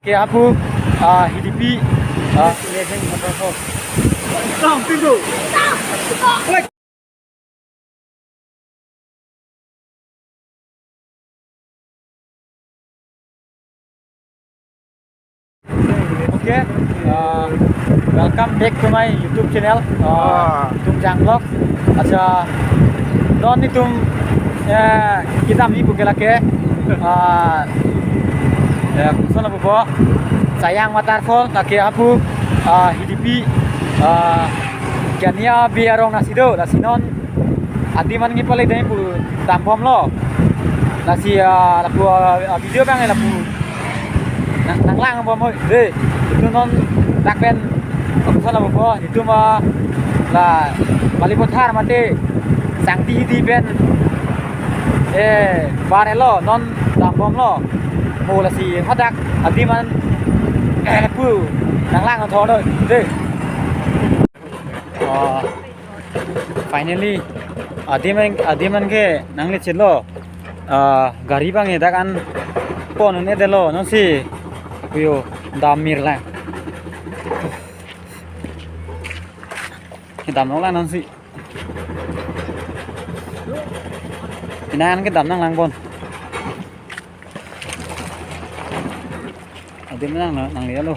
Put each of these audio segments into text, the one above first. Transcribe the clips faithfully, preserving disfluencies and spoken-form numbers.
Ke hapu, ah, Hidipi, ah, amazing waterfall. Okay, uh, welcome back to my YouTube channel, uh, Ah. Tungjang Vlog. Accha, non netum, eh, kedamji pu ke lake, uh, eh, koson lapu po, Chayang Waterfall, lake hapu, uh, Hidipi, uh, Kania Bey arong nasi do, lasi non adim an nangpale dam pu dambomlo. Lasi, ah, lapu, ah, video abang lapu nang, nanglangdambom ho dei. Itum non dak pen, koson lapu po, itum ma la Balipathar mate Sangti Hidi pen, eh, bar-etlo, non dambomlo. Mo lasi hadak adim an, eh, lapu nanglangthu ho dei. Oh, finally, adim an, adim an ke nangle chitlo. Ah, gari abang dak an pon un-edetlo, non si. Kuyo, dam mir lang. Kedam long lang non si. Ina an kedam nanglang pon. Adim nang, nanglelo.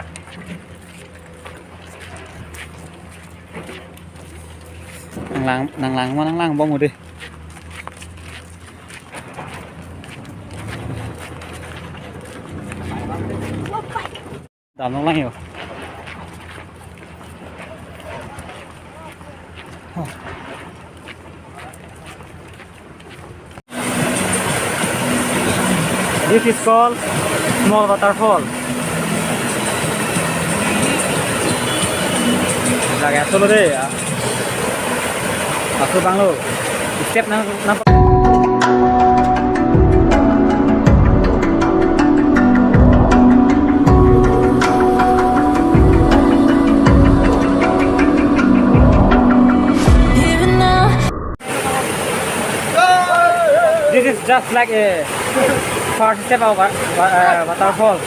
Nanglang, nanglang ma nanglangbom dei. Dam long lang yo. This is called small waterfall. Lake aso lo dei, ya. Aso abang lo. Step nang, nang. This is just like a first step of wa-, wa-, uh, waterfall.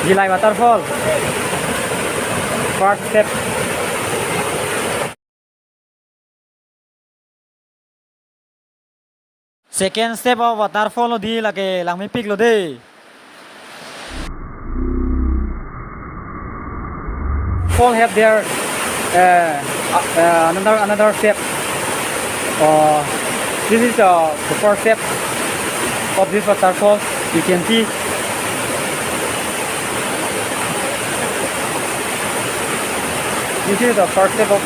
Dillai waterfall. First step. Second step of waterfall lo dei, lake langmepiklo dei. Fall have their, uh, uh, another, another step. Uh, this is, uh, the first step of this waterfall. You can see. This is the first step of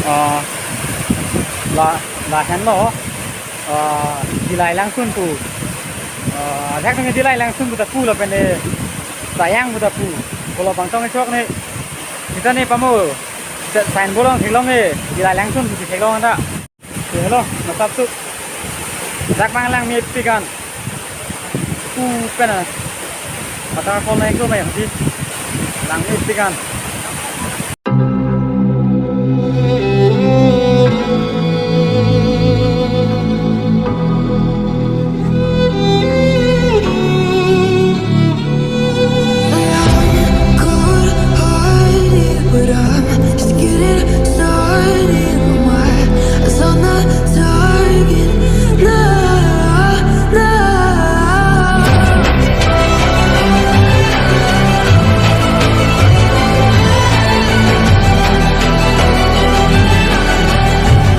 Uh, la, lahenlo, uh, Dillai Langsun pu. Uh, ajak nang Dillai Langsun pu ta pulo pen de Chayang pu ta pu. Pulo bangtong chok ne. Kita ne pamo. Sa-, sign bolong theklong e. Dillai Langsun pu theklong ta. Hello, masap tu. Dak abang langmepik an. Pu pen a. Waterfall nang iklo mai hati. Langmepik an. But I'm just getting started. My eyes on the target. Nah, nah.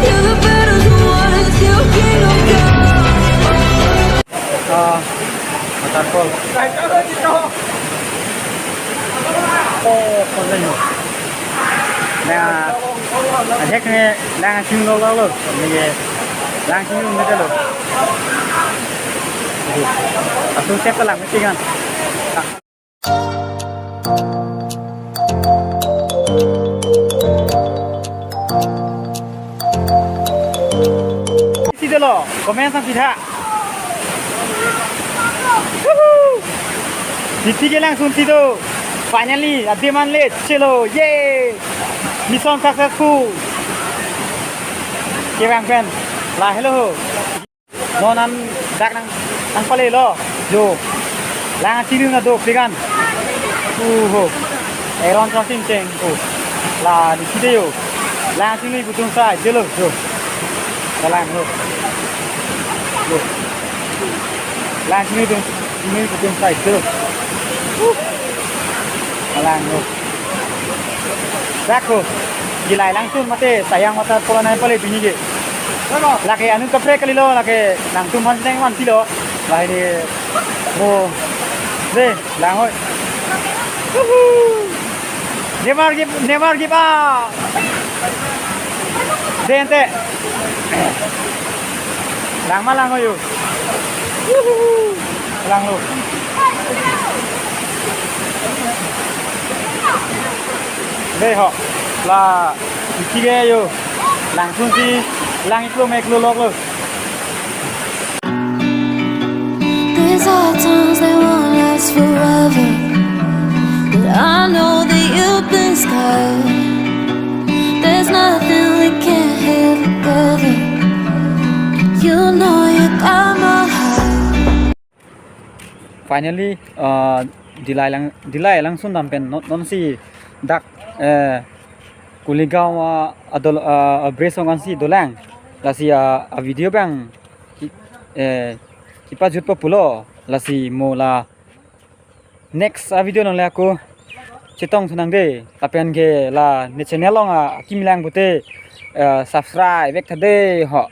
You're the battles won, you gain on God. Ah, waterfall. Oh, konten mo. Na, ajak ne lang sing lo lo lo. Ne lang sing lo ne lo. Asu siap lang meeting an. Isi dolo, comment sang sitha. Woohoo! Titi ke langsun si do. Finally, adim an le chelo, yay! Mission successful. Kevang pen, lahelo ho. Non an dak nang, nangpalelo, jo. Lang chingri na do pigan. Uho. Eron crossing cheng, oh. La di side yo. Lang chingri putung sai, jelo, jo. Kalang lo. Jo. Lang chingri tung, chingri putung sai, jelo. Uh. Kalang lo. Dak ko. Dillai Langsun mate, Siang mate, pulo nangpale pini ke. Lake anu kaprek kalilo, lake nangtum aphan nangman pilo. Lahai ni mo. De, lang hoi. Woohoo! Neymar give, Neymar give up. De ante. Lang ma lang hoi yo. Woohoo! Lang lo. De ho. La, isi ke yo. Langsun si, lang iklo me iklo lok lo. These are times they won't last forever. But I know that you've been scarred. There's nothing we can't heal together. You know you got my heart. Finally, uh, Dillai Lang, Dillai Langsun dam pen non, non si dak, eh, Kuligaon, ah, adol, ah, bridge along an si dolang. Lasi, ah, a video abang ki-, eh, kipajutpo pulo. Lasi mo la next, ah, video along le ako chetong thu nang de. Lapen ke la ne channel along, ah, akimi lang pute, eh, subscribe vek tha de ho.